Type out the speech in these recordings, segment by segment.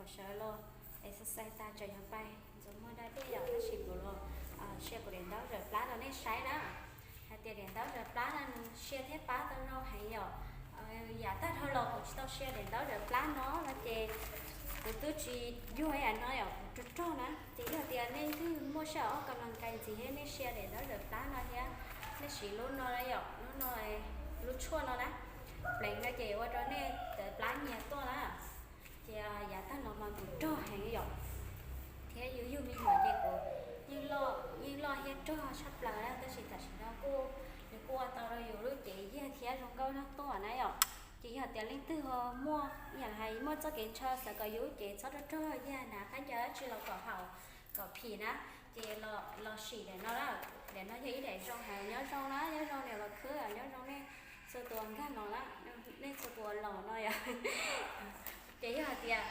Sawv los exercise tag tseem yuav pais ntxuav muag da dej yom, tab sis kuv los sia kuv daim ntaub zawm plab rau nej saib na. Hais tias daim ntaub zawm plab no nws sia thiab pab tau zoo heev yom. Yam tag dhau los kuv tsis tau sia daim ntaub zawm plab no no ces kuv twb tsis yuag yam no yom, kuv rog rog na. Ces yog tias nej leej twg muaj sij hawm ua kas las kais ntxiv thiab nej sia daim ntaub zawm plab no thiab nej siv lub no yom, lub no, lub tshuaj no na, pleev no ces ua rau nej tawv plab nyias tuaj na. Ces yav tag los mas kuv rog heev yom, thiab yus yug me nyuam ces kuv yeej loj thiab rog tshaj plaws na, tab sis tam sim no kuj, nws kuj ua tau rau yus lub cev yiag thiab zoo nkauj noj tuaj na yom. Ces yog tias leej twg ho muaj, yam hais muaj txoj kev ntshaw xav kom yus lub cev txhob rog rog, yog hnav qab ncaws dab tsi los kom haum, kom phim na, ces los sim daim no na. Daim no yog ib daim zoo heev, nyob zoo na, nyob zoo niam Vaj Khwb, nyob zoo nej txhua tus nkag los na, nej txhua tus los no yom. Ces yog hais tias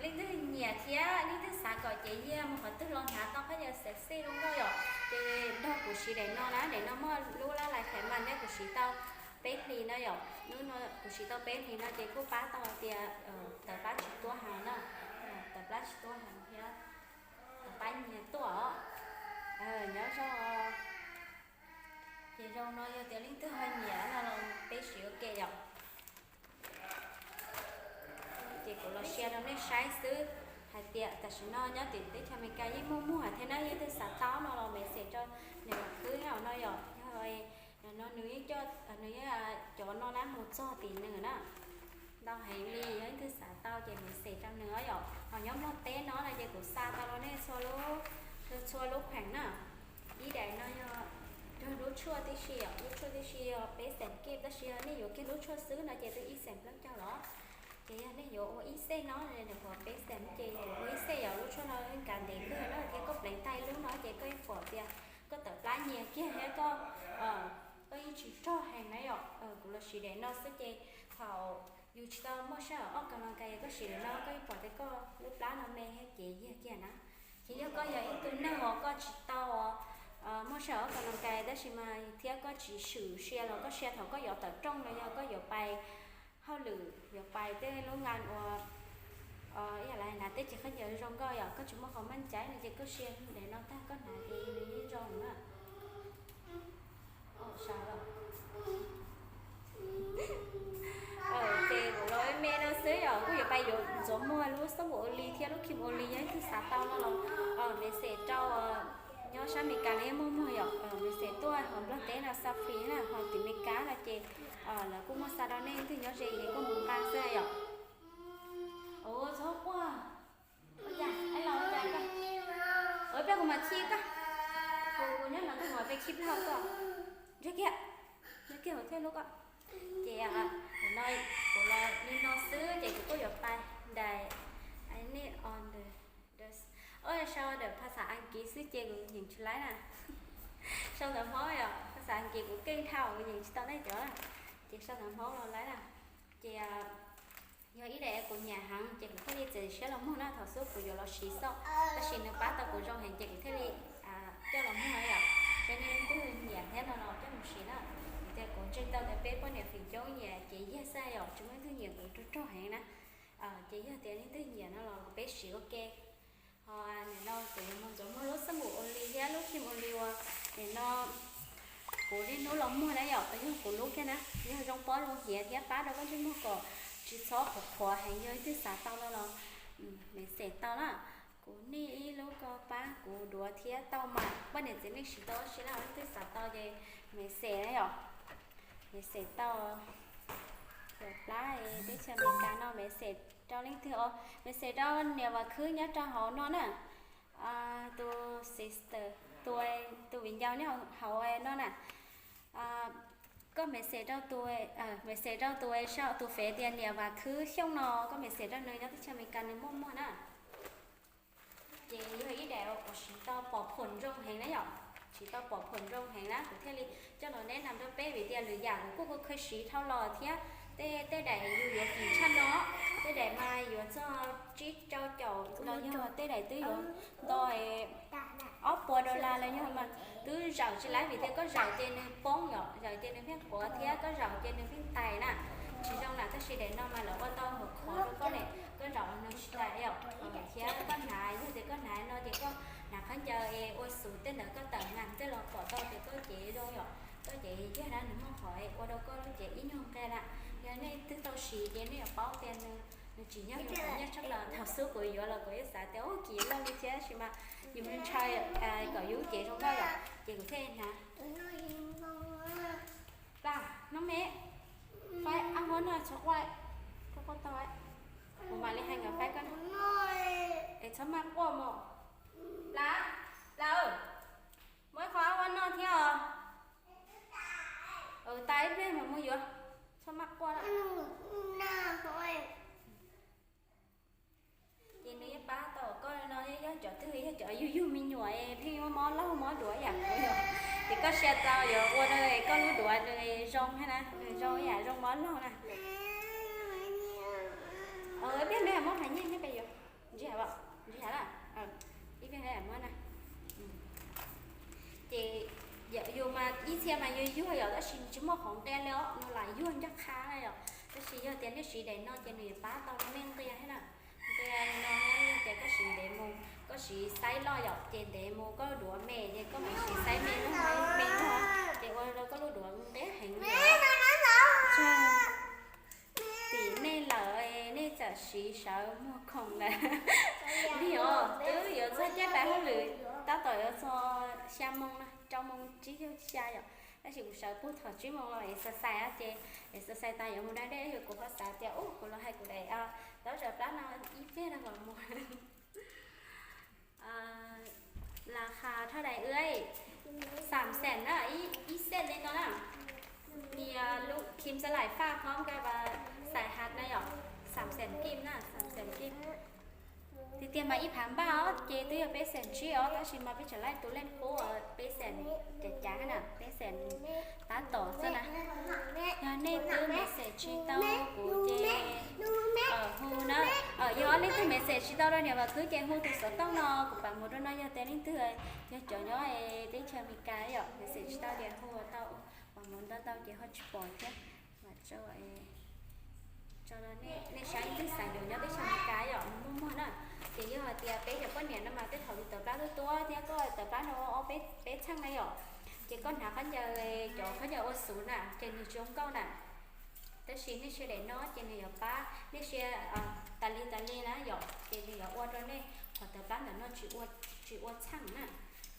leej twg nyiam thiab leej twg xav kom cev yiag mus qhov twg los hnav tau qab ncaws sexy zoo nkauj yom, ces nrog kuv siv daim no na. Daim no muaj lub lab lais khais mas neb, kuv siv tau peb hlis no yom. Lub no kuv siv tau peb hlis no ces kuj pab tau tias tawv plab tsis tuaj heev na, tawv plab tsis tuaj heev thiab tawv plab nyias tuaj os. Nyob zoo. Ces zoo no yog tias leej twg ho nyiam no los peb siv ua ke yom. Ces kuv los sia rau nej saib xwb, hais tias tam sim no nyob tim teb chaws Amelikas yeej muaj muag thiab na, yog leej twg xav tau no los message rau niam Vaj Khwb no yom. Yog no nws yeej coj, nws yeej cov no na mus txog tim nws na. Ntau heev li, yog leej twg xav tau ces message rau nws yom. Ho nyob Nplog teb no no ces kuv xa tau rau nej txhua lub, txhua lub kheem na. Ib daim no yog, yog lub tshuaj tib si yom, lub tshuaj tib si yog peb xees kib, tab sis yog nej yuav kiag lub tshuaj xwb no ces twb ib xees plaub caug los. Ces yog nej yuav ua ib xej no, nws pom peb xees ces yuav ua ib xej yom. Lub tshuaj no yeej kav ntev kawg na, thiab koj pleev tag ib lub no ces koj yeej pom tias koj tawv plab nyias kiag thiab koj, koj yeej tsis rog heev na yom. Kuv los siv daim no xwb ces thaum yus tsis tau muaj sij hawm ua kas las kais koj siv daim no koj yeej pom tias koj lub plab no me thiab cev yiag kiag na. Ces yog koj yog ib tug neeg uas koj tsis tau muaj sij hawm ua kas las kais tab sis mas thiab koj tsis swm sia los koj sia thaum koj yuav tawm rooj los yog koj yuav pais hauj lwm, yuav pais tej lub ngan uas ib yam li hnav tej txiv khaub ncaws zoo nkauj yom, koj tsis muaj qhov maj caiv no ces koj sia daim no tag koj hnav ces nws yeej zoo na. Ces kuv los me no xwb yom, kuj yuav pais yuav ntxuav muag lub xab npum ua li thiab lub cream ua li, yog leej twg xav tau no los message rau, nyob sab Amelikas los yeej muaj muag yom, message tuaj, ho Nplog teb no xa free na, ho tim Amelikas no ces lawv kuj muaj xa rau nej, leej twg nyob ze ces kuj mus nqa xwb yom. Ua txhob quaj. Ua cas, ua cas koj, ua peb kuv mam khi koj, kuv nyob no koj mam peb khi plaub koj. Nrog kiag, nrog kiag kuv thiaj hlub koj. Ces no kuv los li no xwb ces kuv kuj yuav pais daim, I need on the, o, sau ntawm phas xas Askiv xwb ces kuv nyeem tsis laib na. Sau ntawv Hmoob yom, phas xas Askiv kuv keej dhau kuv nyeem tsis tau nej cov na. Ces sau ntawv Hmoob los laib na. Ces yog ib daim kuv nyiam heev ces kuv thiaj li txiav siab los muag na, thaum xub kuv yuav los siv xwb, tab sis nws pab tau kuv zoo heev ces kuv thiaj li coj los muag yom. Ces nej leej twg nyiam thiab no los coj mus siv na. Vim tias kuv ntseeg tau tias peb poj niam feem coob nyiam cev yiag xwb yom, tsis muaj leej twg nyiam kuv rog rog heev na. Ces yog tias leej twg nyiam no los peb siv ua ke. Ho nim no kuv yuav mus ntxuav muag lub xab npum ua li thiab lub cream ua li uas nim no kuv niaj hnub los muag na yom, yog kuv lub kiag na, yog zoo pob zoo hiav thiab pab rau koj ntsej muag kom tsis txhob qhuav qhuav heev, yog leej twg xav tau no los message tau na. Kuv niaj ib lub ko pab kuv duav thiab tau mas poj niam txiv neej siv tau dab tsi na, leej twg xav tau ces message na yom. Message tau, plab teb chaws Amelikas no message rau leej twg os, message rau niam Vam Khwb nyob rau hauv no na. Tus sister, tus, tus viv ncaus nyob hauv no na. Koj message rau tus, message rau tus, tus fev tias niam Vam Khwb Xyooj no, koj message rau nws nyob teb chaws Amelikas nws muaj muag na. Ces yog ib daim uas siv tau pom phom zoo heev na yom, siv tau pom phom zoo heev na, kuv thiaj li coj los neb nas rau peb vim tias lwm yam kuv kuj kheev siv dhau los thiab. Tej, tej daim yus yuav kim tshaj no, tej daim mas yuav txog tsib rau caum los yog tej daim twb yuav nto ob puas dollar los yog mas twb zawm tsis laib vim tias koj zawm ces nws poob yom, zawm ces nws pheej quav thiab koj zawm ces nws pheej tais na. Tsis zoo na, tab sis daim no mas lawv ua tau hauv qhov rau koj ne, koj zaum nws tsis tas yom. Thiab koj hnav, yog tias koj hnav no ces koj hnav khaub ncaws es ua xus tej ntawd koj tawm nas tej los pom tau tias koj cev zoo yom. Koj cev yag na nws muaj qhov ua rau koj lub cev ib nyuag nqia na. Yog nej twb tau siv ces nej yuav paub tias nws tsim nyog yus qhov nyiaj tshaj plaws. Thaum xub kuv yuav los kuv yeej xav tias ua kiv loj li thiab tab sis mas yus ntshai kom yus cev zoo nkauj yom, ces kuv thiaj hnav. Plam, nub me, faib ab huab no txhob quaj, quaj quaj tau, kuv mam li hais nkawd faib koj na. Es txhob maj quaj mos. Plam, Plam, muab ib qho ab huab no thiab os. Tais ib pliag mas mus yuav, txhob maj quaj lawm. Ces nws yeej pab tau koj no, yog cov twg yog cov yug yug me nyuam pheej muab mob laug mob duav yam kuv yom, ces koj sia tau yuav ua rau koj lub duav nws zoo thiab na, nws zoo yam zoo mob laug na. Ib pliag me muab phais nyiaj nyob pem yuav, ntsib has, ntsib has na, ib pliag me muab na. Ces yus mas ib txhia mas yus yuag yom, tab sis nws tsis muaj qhov nqia li os, nws lam yuag ncaj qha na yom. Tab sis yog tias nej siv daim no ces nws yuav pab tau nej nqia thiab na. Nqia li no, yog tias koj siv ntev mus, koj siv xaib loj yom, ces ntev mus koj duav me ces koj mam siv xaib me loj me loj, ces ua rau koj lub duav nqia heev li. Tim nej lawm, nej txawm siv sawv muag khoom lawm. Li os, twb yuav txog caij pais hauj lwm, tab tom yuav txog xya moo no, rau moo tsib caug xya yom. Tab sis kuv sawv puag thaum tsib moo los exercise ces exercise tas yuav mus da dej, yog kuv ho xav tias ub kuv los hais kuv daim taub tsaws plab no ib pliag no mam mus. Las khas thaj daim ub, xam xees na, ib xees li no na. Nws lub khim xa lais faj phom kab vas xais hav na yom, xam xees kim na, xam xees kim. Tiag tiag mas ib phav npaj os ces twb yog peb xees tsib os, tab sis mas peb tseem laij tus leej qub peb xees cav cav na, peb xees tab tom xwb na. Yog nej twb message tsis tau kuv ces hu na. Yog leej twg message tsis tau rau niam Vam Khwb ces hu tus xov tooj no kuv pam mus rau no, yog tias leej twg yog cov nyob teb chaws Amelikas yom, message tsis tau ces hu tau, pam mus ntau ntau ces ho tsis pom thiab. Vam Tsau Tso nej saib, ib tug xav yuav nyob teb chaws Amelikas yom, nws muaj muag na. Ces yog hais tias peb cov poj niam no mas tej thaum li tawv plab tuab tuab thiab koj tawv plab no ob peb txheej na yom, ces koj hnav khaub ncaws, cov khaub ncaws ua xus na ces nws tsis zoo nkauj na. Tab sis nej sia daim no ces nws yuav pab nej sia tas li tas li na yom, ces nws yuav ua rau nej qhov tawv plab ntawm no tsis ua txheej na.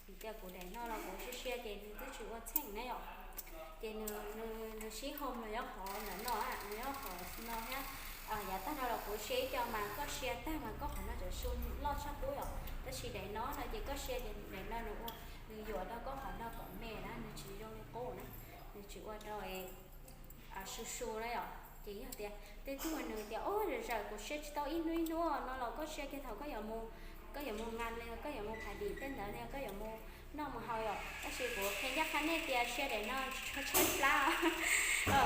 Vim tias kuv daim no los kuv sia sia ces nws twb tsis ua txheej na yom. Ces nws sib hom los nyob qhov ntawm no, nws nyob qhov no thiab. Yav tag no los kuv sia ib co mas koj sia tag mas koj qhov no tseem su loj tshaj qub yom. Tab sis daim no no ces koj sia ces daim no nws ua, nws yuam rau koj qhov no kom me na, nws tsis zoo li qub na, nws tsis ua rau su su na yom. Ces yog tias tej tug nws tias o, zawm zawm kuv sia tsis tau ib hnub ib hnub no los koj sia kiag thaum koj yuav mus, koj yuav mus nqa li, koj yuav mus phav dim tej ntawd li, koj yuav mus noj mus haus yom. Tab sis kuv qhia ncaj qha nej tias sia daim no tsis tshua tshaib plab.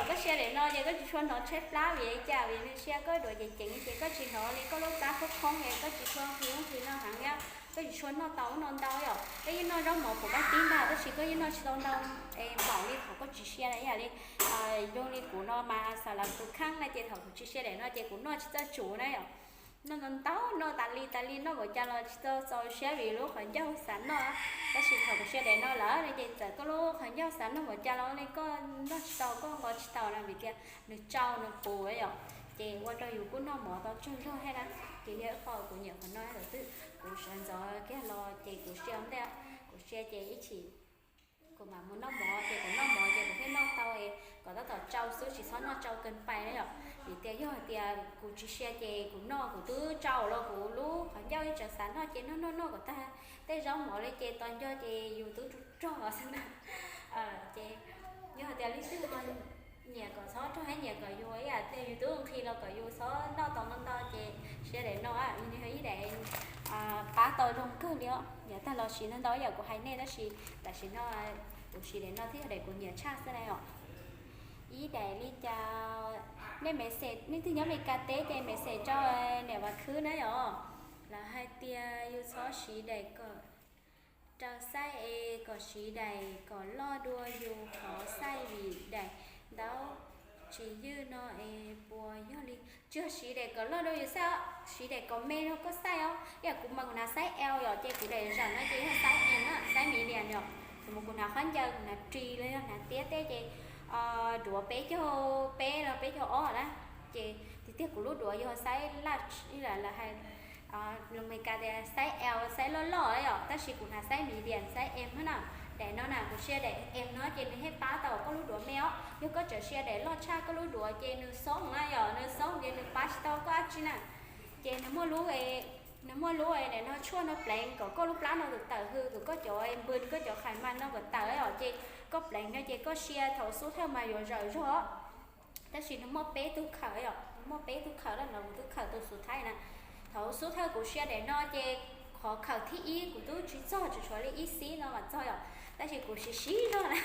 Koj sia daim no ces koj tsis tshua hnov tshaib plab vim li cas, vim nws sia koj duav ceev ceev ces koj tsis hnov li koj lub plab khoob khoob es koj tsis tshua nqhis ub nqhis no heev thiab koj tsis tshua noj tau ub no ntau yom. Koj yeej noj zaub mov pum qab tib ntag tab sis koj yeej noj tsis tau ntau npaum li thaum koj tsis sia na. Ib yam li zoo li kuv no mas xav lawv tus kheej na ces thaum kuv tsis sia daim no ces kuv noj tsis txawj tsum na yom. Noj ntau ntau, noj tas li tas li, noj npaum cas los tsis tau txaus siab vim lub qhov ncauj xav noj. Tab sis thaum kuv sia daim no lawm no ces txawm koj lub qhov ncauj xav noj npaum cas los li koj noj tsis tau, koj nqos tsis tau na, vim tias nws tsau nws puv yom. Ces ua rau yus kuj noj mov tau tsawg zog thiab na. Ces yog ib qho kuv nyiam qhov no lawm xwb. Kuv sawv ntxov kiag los ces kuv sia ua ntej, kuv sia ces ib chim kuv mam mus noj mov ces kuv noj mov ces kuv thiaj noj tau kom tab tom tsau xwb, tsis txhob noj tsau kawg pais na yom. Vim tias yog hais tias kuv tsis sia ces kuv noj kuv twb tsau los kuv lub qhov ncauj ib tsam xav noj ces noj noj noj kom tag tej zaub mov li ces tos nco ces yus twb rog rog xwb na. Ces yog hais tias leej twg ho nyiam kom txhob rog thiab nyiam kom yus ib yam tias yus twb nqhis los kom yus txhob noj tau ntau ntau ces sia daim no, nws yog ib daim pab tau zoo kawg li os. Yav tag los siv ntau ntau ib yam kuv hais nej tab sis tam sim no kuv siv daim no thiab yog daim kuv nyiam tshaj xwb na yom. Ib daim li cas nej message, nej twg nyob Meskas teb ces message rau niam Vam Khwb na yom. Lawv hais tias yus txhob siv daim kom raws xaij es kom siv daim kom loj dua yus qhov xaij vim daim ntaub Siv ywj no es puas yog li, tsuas siv daim kom loj rau yus xaij os, siv daim kom me rau koj xaij os. Ib yam kuv mas kuv hnav xaib L yom, ces kuv daim zawm no ces yog xaib M na, xaib medium yom. Tam sis kuv hnav khaub ncaws, kuv hnav ris los yog hnav tiab tej ces duav peb caug peb los peb caug ob na, ces tiag tiag kuv lub duav yog xaib large ib yam lawv hais, lus Meskas tias xaib L, xaib loj loj yom, tab sis kuv hnav xaib medium, xaib M na. Daim no na kuv siv daim M no ces nws thiaj pab tau koj lub duav me os. Yog koj tseem siv daim loj tshaj koj lub duav ces nws xoob na yom, nws xoob ces nws pab tsis tau koj dab tsi na. Ces nws muaj lub, nws muaj lub daim no tshuaj no pleev kom koj lub plab no tawm tawm hws, kom koj cov npws, koj cov khais mas no kom tawm os. Ces koj pleev no ces koj siv thaum xub thawj mas yuav zawm zog. Tab sis nws muaj peb tug khawm yom, nws muaj peb tug khawm, lawm no kuv tug khawm tus xub thawj na. Thaum xub thawj kuv siv daim no ces qhov khawm thib ib kuv twb tsis txog, tsuas tshuav li ib xib no mas txog yom. Tab sis kuv siv siv zog na,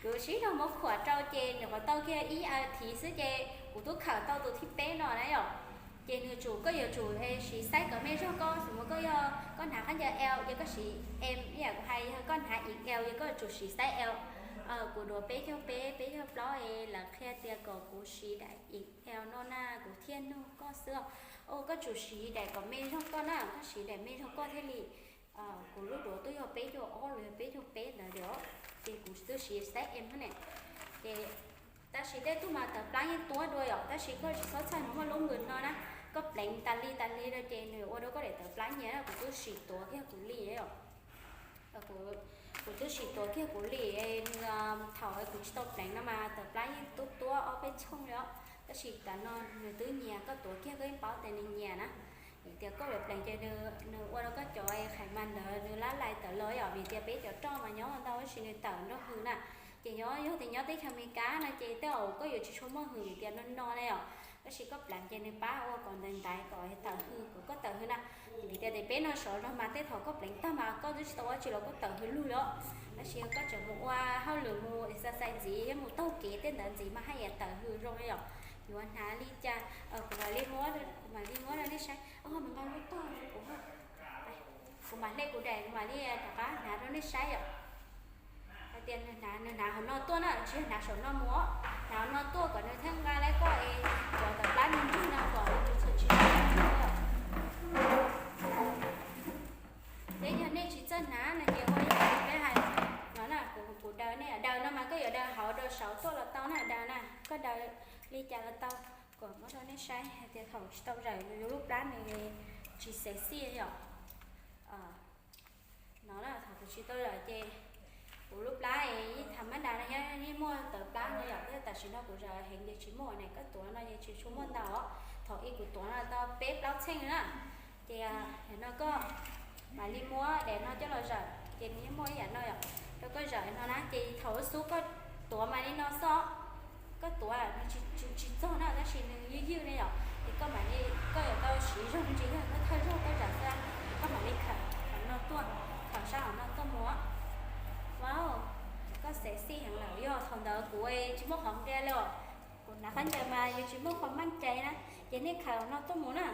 kuv siv zog muab khuam rau ces nws qhov tau kiag ib a thiv xwb ces kuv twb khawm tau tus thib peb no na yom. Ces nws tsum, koj yuav tsum siv xaib kom me zog koj, xws li koj yog koj hnav khaub ncaws L ces koj siv M, ib yam kuv hais yog koj hnav X L ces koj yuav tsum siv xaib L. Kuv duav peb caug peb, peb caug plaub es lawv qhia tias kom kuv siv daim X L no na, kuv thiaj nug koj xwb os. Koj tsum siv daim kom me zog koj na, koj siv daim me zog koj thiaj li. Kuv lub duav twb yog peb caug ob los yog peb caug peb ntawd li os, ces kuv twb siv xaib M ne. Ces tab sis tej tug mas tawv plab yeej tuab dua yom, tab sis koj tsis txhob txhawj, nws muaj lub npws no na, koj pleev tas li tas li rau ces nws ua rau koj daim tawv plab nyias na. Kuv twb sim tuav kiag kuv li os. Kuv twb sim tuav kiag kuv li, nws, thaum kuv tsis tau pleev no mas tawv plab yeej tuab tuab ob peb txhooj li os, tab sis tam no nws twb nyias, koj tuav kiag koj yeej paub tias nws nyias na. Vim tias koj yuav pleev ces nws ua rau koj cov khais mas ntawd nws lab lais tawm los yom, vim tias peb cov roj mas nyob ntau tab sis nws tawm nrog hws na. Ces nyob, yog tias nyob teb chaws Amelikas no ces tej zaum koj yuav tsis tshua muaj hws vim tias no no na yom, tab sis koj pleev ces nws pab ua kom ntaiv ntaiv kom tawm hws, kom koj tawm hws na. Vim tias peb noj sov zog mas tej thaum koj pleev tag mas koj twb tsis tau ua dab tsi los koj tawm hws lug li os. Tab sis yog koj tseem mus ua hauj lwm, mus exercise ntxiv, yog mus taug kev tej ntawd ntxiv mas haj yam tawm hws zoo li yom. Yuav hnav li cas, kuv mam li muab, kuv mam li muab rau nej saib. Nqa lub tog rau kuv, kuv mam hle kuv daim, kuv mam li rov qab hnav rau nej saib yom. Hais tias nws hnav, nws hnav hauv no tuaj na, tsis yog hnav saum no mus, hnav hauv no tuaj kom nws thiaj nqa lawv koj es cov tawv plab nws nrug no kom nws txhua tsis nrug os. Peb yog nej tsis txawj hnav no ces ua ib yam li peb hais no na, kuv daws nej, daws no mas koj yuav daws hauv daws saud tuaj los tau na, daws na, koj daws li cas los tau. Kom muab rau nej saib hais tias thaum tsis tau zawm yus lub plab nws tsis sexy yom. No na, thaum kuv tsis tau zawm ces kuv lub plab yeej tham mab das no thiab, yeej muaj tawv plab no yom, thiab tam sim no kuv zawm heev ces tsis muaj ne. Koj tuav no ces tsis tshua muaj ntau, thaum ub kuv tuav no tau peb plaub txheej na. Ces no koj mam li muab daim no coj los zawm ces nws yeej muaj ib yam no yom. Rau koj zawm no na, ces thaum ub xub koj tuav mas li no xwb, koj tuav nws tsis txog na tab sis nws ywj ywj ne yom, ces koj mam li, koj yuav tau siv zog me ntsis, yog koj thawj zaug koj zawm xwb, koj mam li khawm hauv no tuaj, khawm sab hauv no tuaj mus. Wow, koj sexy heev lawm. Yog thaum ntawd kuv tsis muaj qhov nqia li os, kuv hnav khaub ncaws mas yus tsis muaj qhov maj cai na, ces nej khawm hauv no tuaj mus na.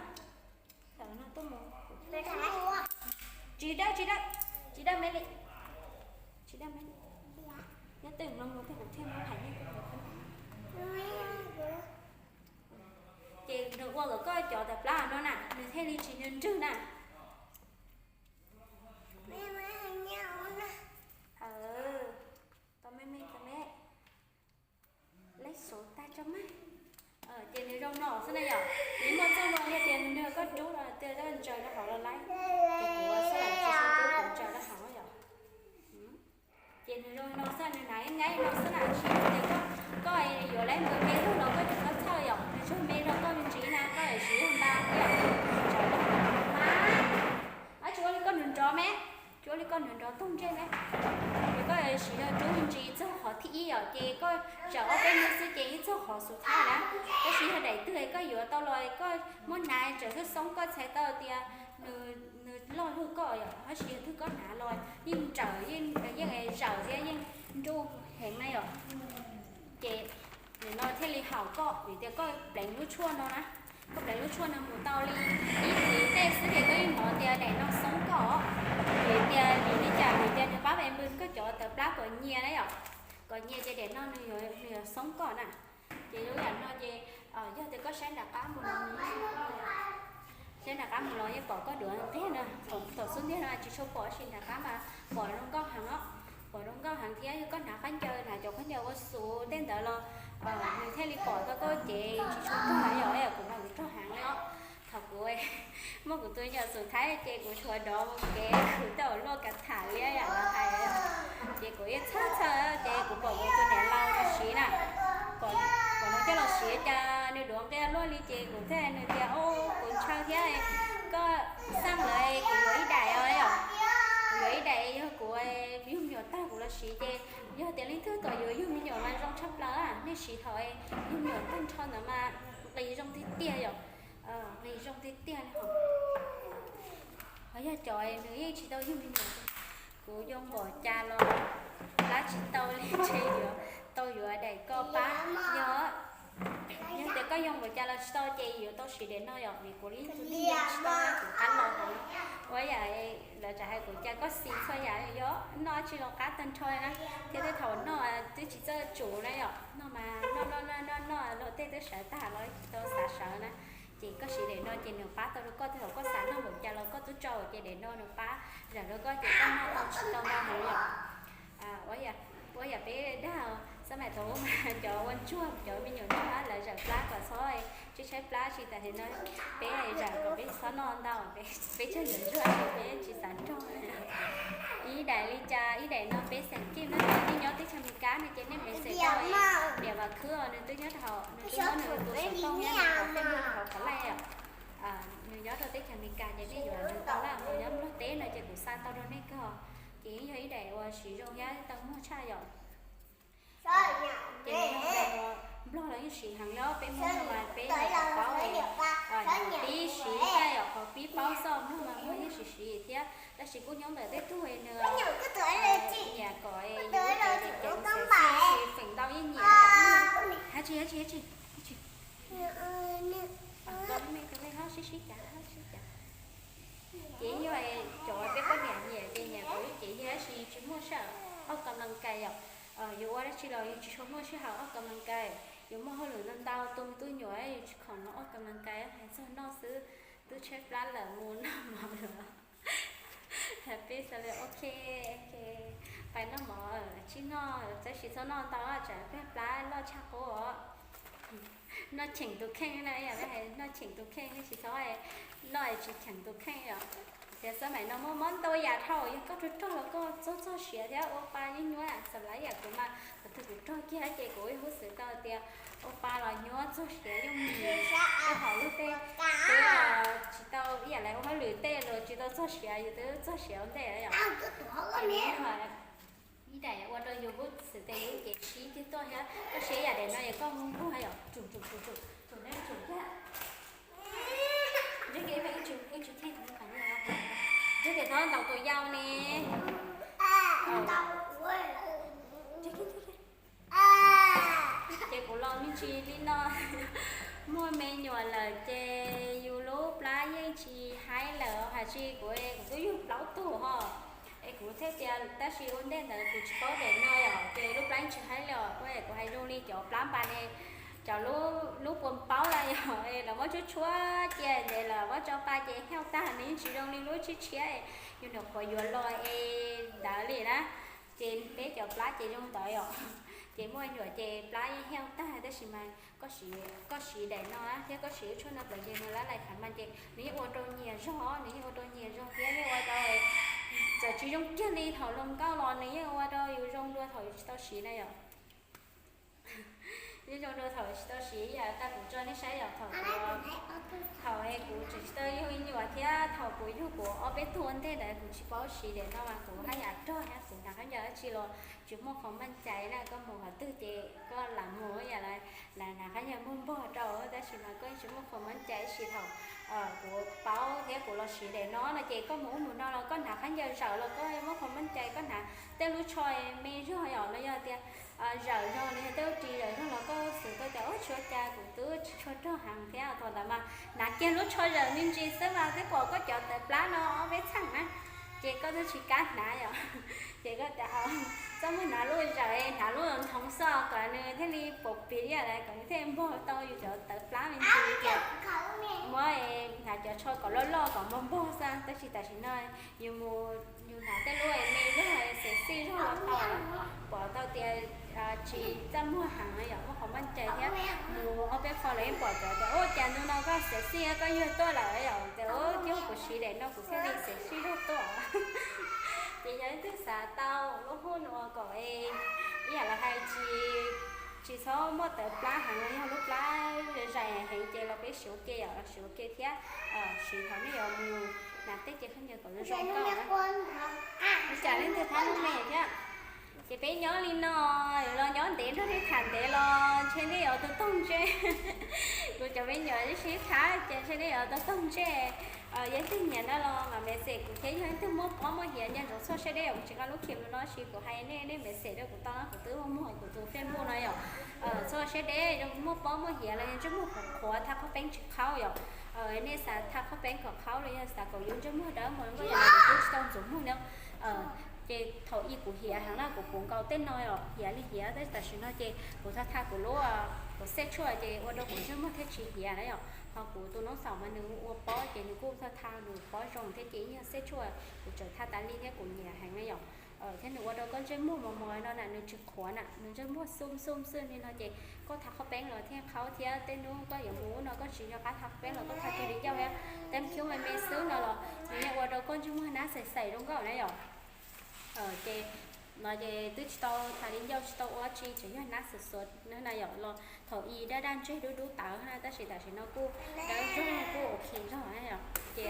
Khawm hauv no tuaj mus. Tsis dawb, tsis dawb, tsis dawb me li, tsis dawb me li. Nyob twj ywm no mus thiab kuv thiaj muab hais nej. Ces nws ua kom koj cov tawv plab no na nws thiaj li tsis nrug nrug na. Tau me me tau me. Leb xov tag tso mas. Ces nws zoo no xwb na yom. Nws muaj txoj hlua yog tias nws nrog koj rub los tias koj ntsaws rau hauv los laib. Ces kuv xav tias tsis tshua rub, kuv ntsaws rau hauv yom. Ces nws zoo no xwb, nws hnav nqaij no xwb na, tsis tias koj yuav lab npws me lug los koj tsis txhob txhawj yom. Nws tshuav me rau koj me ntsis na, koj siv yog nta thiab. Ntsaws rau hauv mas, tsis ua li koj nrov nrov me, tsis ua li koj nrov nrov toog ntsej me. Ces koj siv yog rub me ntsis txog qhov thib ib yom, ces koj zawm ob peb hnub xwb ces yeej txog qhov xub thawj na. Tab sis yog daim twg koj yuav tau los koj muab hnav tseem xoob xoob, koj txhais tau tias nws loj lug koj yom, tab sis yog twg koj hnav los yeej nrawm, yeej zawm thiab yeej nruj heev na yom. Ces nim no thiaj li haum koj vim tias koj pleev lub tshuaj no na. Koj pleev lub tshuaj no mus tau li ib hlis tej xwb ces koj yeej hnov tias daim no xoob koj. Vim tias, vim li cas? Vim tias nws pab me npws koj cov tawv plab kom nyias na yom. Kom nyias ces daim no nws yuav xoob koj na. Ces zoo yam Saib nram qab mus los, saib nram qab mus los yeej pom koj duav nqig na. Thaum xub ntiag no tsis tshua pom, tab sis nram qab mas pom zoo nkauj heev os. Pom zoo nkauj heev thiab yog koj hnav khaub ncaws, hnav cov khaub ncaws ua xus tej ntawd los nws thiaj li pom tau koj cev tsis tshua rog yom. Kuv mas kuv rog heev li os. Thaum kuv muaj kuv tus me nyuam xum Thaib ces kuv tshuav dov mus kev kuv tej uas luaj kav tham liab yam lawv hais. Ces kuv yeej txhawj txhawj ces kuv pom kuv tus niam laus los siv na, pom nws coj los siv cas nws duav nqia luaj li ces kuv thiaj nws tias, o, kuv ntshaw thiab, koj xaj lawm kuv yuav ib daim os yom. Kuv yuav ib daim, yog kuv yug me nyuam tag kuv los siv ces yog tias leej twg tuaj yuav yug me nyuam mas zoo tshaj plaws, nej siv thaum yug me nyuam tag nrho ntawd mas nqis zoo tiag tiag yom. Nqis zoo tiag tiag li hos. Ho yog cov nws yeej tsis tau yug me nyuam, kuv yoo npaum cas los plab tsis tau li ces yuav tau yuav daim ko pab. Yog, yog tias koj yoo npaum cas los tsis tau ces yuav tau siv daim no yom, vim kuv yeej tus neeg tsis tau, kuv qab los hov. Ua yam lawv tsam hais kuv cas koj xis txhua yam, yog noj tsis los qab tag nrho na. Thiab tej thaum noj twb tsis txawj tsum na yom, noj mas noj noj noj noj noj los tej twb sawv tag los tsis tau xav sawv na. Ces koj siv daim no ces nws pab tau rau koj, tej thaum koj xav noj npaum cas los koj twb tso ces daim no nws pab zawm rau koj ces koj noj tau tsis tau ntau heev yom. Ua yam peb dag xab maim thaum ub mas cov ua ntsuag, cov me nyuam ntsuag lawv zawm plab kom txhob tshaib tshaib plab, tsis tas li no peb zawm kom peb txhob noj ntau, peb tsawg yuav ntsuag ces peb tsis xav nrog. Ib daim li cas ib daim no peb xeem kij na, nej nyob teb chaws Amelikas no ces nej mam xeem tau. Niam Vam Khwb os, nws twb nyob hauv, nws twb muab nws tus xov tooj nyob rau hauv Facebook, hauv qhov live os. Nws nyob rau teb chaws Amelikas ces nej yuav nws tau na, nws nyob Nplog teb no ces kuv xa tau rau nej kawg. Ces yog ib daim uas siv zoo thiab tau muag tshaj yom. Ces nws yog daim uas Nplog los yeej siv heev li, peb Hmoob no mas peb nyuam qhuav paub, nyuam qhuav pib siv thiab yom, qhuav pib paub xwb, Nplog mas muag yeej siv siv thiab. Tab sis kuj nyob ntawm tej tug nws nyiam kom yus ceev ceev xwb, feem ntau yeej nyiam. Hab tsi, hab tsi, hab tsi, hab tsi. Sib sib cav, sib cav. Ces yog cov peb poj niam nyiam ces nyiam kom yus ceev, yog tab sis tsis muaj sij hawm ua ka ma kais yom. Yus ua dab tsi los yus tsis tshua muaj sij hawm ua ka ma kais, yus muaj hauj lwm ntau ntau, tu me tub nyuam yus tsis khoom ua ka ma kais, hais txog noj xwb twb tshaib plab lawm, mus noj mov lawm. Peb xav li ok, pais noj mov, tsib noj, tab sis txhob noj ntau tsam peb plab loj tshaj qub os. Noj cheem tus kheej na, yog noj cheem tus kheej, tsis txhob noj tsis cheem tus kheej yom. Tias xab maim no muaj mob ntau yam dhau, yog koj rog rog los koj txob txog siav thiab ua pa nyuaj nyuaj, xam lav yam kuv mas, kuv twb kuv rog kiag ces kuv ib hub xwm tau tias ua pa los nyuaj txog siav yooj yim, tej hom lub tej, tsis tau ib yam li ua hauj lwm tej los tsis tau txog siav, yus twb txog siav ua ntej yom. Ib daim ua rau yus hub xwm tes yus cev sib ceg tuaj thiab, koj siav yam daim no es koj nquag yom, tsum tsum tsum tsum tsum thiab. Ces thaum ntaus tus yau ne. Ces kuv los me ntsis li no, muaj me nyuam lawm ces yus lub plab yeej tsis haib lawm, hais tsis kuv, kuv twb yug plaub tug ho. Es kuv thiaj tias tab sis ua ntej ntawd kuv tsis paub daim no yom, ces lub plab yeej tsis haib li os. Kuv hais zoo li cov plab npas ne, cov lub puas paub na yom, lawv muab tshuab tshuab cia ces lawv muab tso pa ces hiauj tag, nws yeej tsis zoo li lub tshiab tshiab, yus nyuam qhuav yuav los es ntawd li na. Ces peb cov plab ces zoo ntawd yom. Ces muaj nyuam ces plab yeej hiauj tag, tab sis mas koj siv daim no thiab koj siv lub tshuaj no plaws ces nws lab lais khav mas ces nws yeej ua rau nyias zog, nws yeej ua rau nyias zog thiab yeej ua rau, txawm tsis zoo kiag li thaum hluas nkauj los nws yeej ua rau yus zoo dua thaum yus tsis tau siv na yom. Yeej zoo dua thaum tsis tau siv, yam tag kuv tso nej saib yom, thaum kuv, thaum kuv tseem tsis tau yug me nyuam thiab thaum kuv yug kuv ob peb tug ua ntej ntawd kuv tsis paub siv daim no mas kuv haj yam rog thiab kuv hnav khaub ncaws dab tsi los tsis muaj qhov meej cai na, koj mus qhov twg ces koj lam mus yam li hnav khaub ncaws muag npog rau, tab sis mas koj tsis muaj qhov meej cai, tab sis thaum kuv paub thiab kuv los siv daim no no ces koj mus ub mus no los koj hnav khaub ncaws zawm los koj muaj qhov meej cai, koj hnav tej lub tsho me zog yom, los yog tias zawm zog los yog tej lub ris zawm zog los koj xav tau tias ua cas kuv twb tsis tshua rog heev thiab, thaum ntawd mas hnav kiag lub tsho zawm me ntsis xwb mas twb pom koj cov tawv plab no ob peb txheej na, ces koj twb tsis kam hnav yom, ces koj tias Txaj muag hnav lub zam, hnav lub nthoov xwb kom nws thiaj li pom piv ib yam li kom nws thiaj npog tau yus cov tawv plab me ntsis ces muab hnav cov tsho kom loj loj kom npog npog xwb, tab sis tam sim no yus mus yus hnav tej lub me zog xim xij zog los tau, pom tau tias tsis txaj muag heev yom, muaj qhov muaj cai thiab. Mus ob peb qho los yeej pom cov tias ua cas ntu no koj xim xij koj yuag tuaj lawm yom, tias ua cas kuv siv daim no kuv thiaj li xim xij zog tuaj. Ces yog leej twg xav tau lub hub no kom ib yam los hais tsis, tsis txhob muaj tawv plab heev los yog lub plab zais heev ces los peb siv ua ke yom, los siv ua ke thiab siv thaum nej yuav mus hnav teb ces khaub ncaws kom zoo zoo nkauj na. Ua cas leej twg thab lub me thiab. Ces peb nyob li no los nyob ntev nrog nej tham ntev los ntshe nej yuav tus toog ntsej. Kuv cov me nyuam sib thab ces ntshe nej yuav tus toog ntsej. Yog leej twg nyiam no los mam message kuv thiab, yog leej twg muaj pob muaj hiav nco ntsoov txhua siab deb, kuv tsis nqa lub khi mus no sis kuv hais nej, nej message rau kuv tau no, kuv twb muag kuv tus Facebook no yom. Txhua siab deb, muaj pob muaj hiav los yog ntsej muag qhuav qhuav thaj qhaub peeb tsis qhaub yom. Nej xav thaj qhaub peeb kom qhaub los yog xav kom yus ntsej muag dawb mus nkauj yam no kuv twb tsis tau ntxuav muag no. Ces thaum ub kuv hiav heev na, kuv puv nkaus tej no yom, hiav li hiav, tab sis tam sim no ces kuv thaj thaj kuv lub, kuv xej tshuaj ces ua rau kuv ntsej muag thiaj tsis hiav na yom. Ho kuv tus noob xaum mas nws ua pob ces nws kuj thaj thaj nws pob zoo thiab ces ib nyuag xej tshuaj kuv tseem thaj tas li thiab kuv nyiam heev na yom. Thiab nws ua rau koj ntsej muag mos mos no na, nws tsis qhuav na, nws ntsej muag xum xum xwb li no ces koj thaj qhaub peeb los thiaj qhaub thiab. Tej hnub koj yuav mus ub no koj tsis nco qab thaj qhaub peeb los koj thaj kiag li ncauj thiab, teeb khiub me me xwb no los nws yeej ua rau koj ntsej muag nab xaim xaim zoo nkauj na yom. Ces no ces twb tsis tau thaj li ncauj tsis tau ua tsi, tseem yog nab xuav xuav na yom. Los thaum ub daj daj ntseg dub dub tawv na, tab sis tam sim no kuj dawb zog kuj ok zog na yom. Ces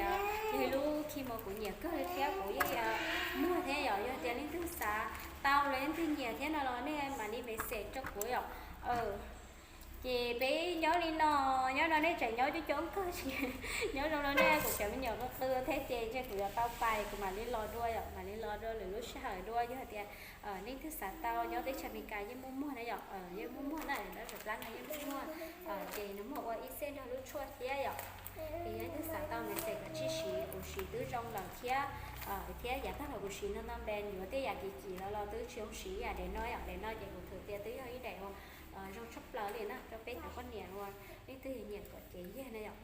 yog lub khi mos kuv nyiam kawg li thiab kuv yeej muag thiab yom. Yog tias leej twg xav tau los leej twg nyiam thiab no los nej mam li message rau kuv yom. Ces peb nyob li no, nyob no nej tseem nyob coob coob kawg tsis nyob zoo no nej kuv cov me nyuam qw qw thiab ces ntshe kuv yuav tau pais, kuv mam li los dua yom, mam li los dua lwm lub sij hawm dua. Yog tias leej twg xav tau nyob teb chaws Amelikas yeej muaj muag na yom, yeej muaj muag na, dab zam plab no yeej muaj muag. Ces nws muaj ua ib xej nrog lub tshuaj thiab yom. Ces yog leej twg xav tau message kom tsib siv, kuv siv twb zoo lawm thiab. Thiab yav tag los kuv siv no no npe yuav tej yam kim kim los los twb tsis zoo siv yam daim no yom. Daim no ces kuv thwm tias twb yog ib daim uas zoo tshaj plaws li na rau peb cov poj niam uas leej twg nyiam kom cev yiag na yom.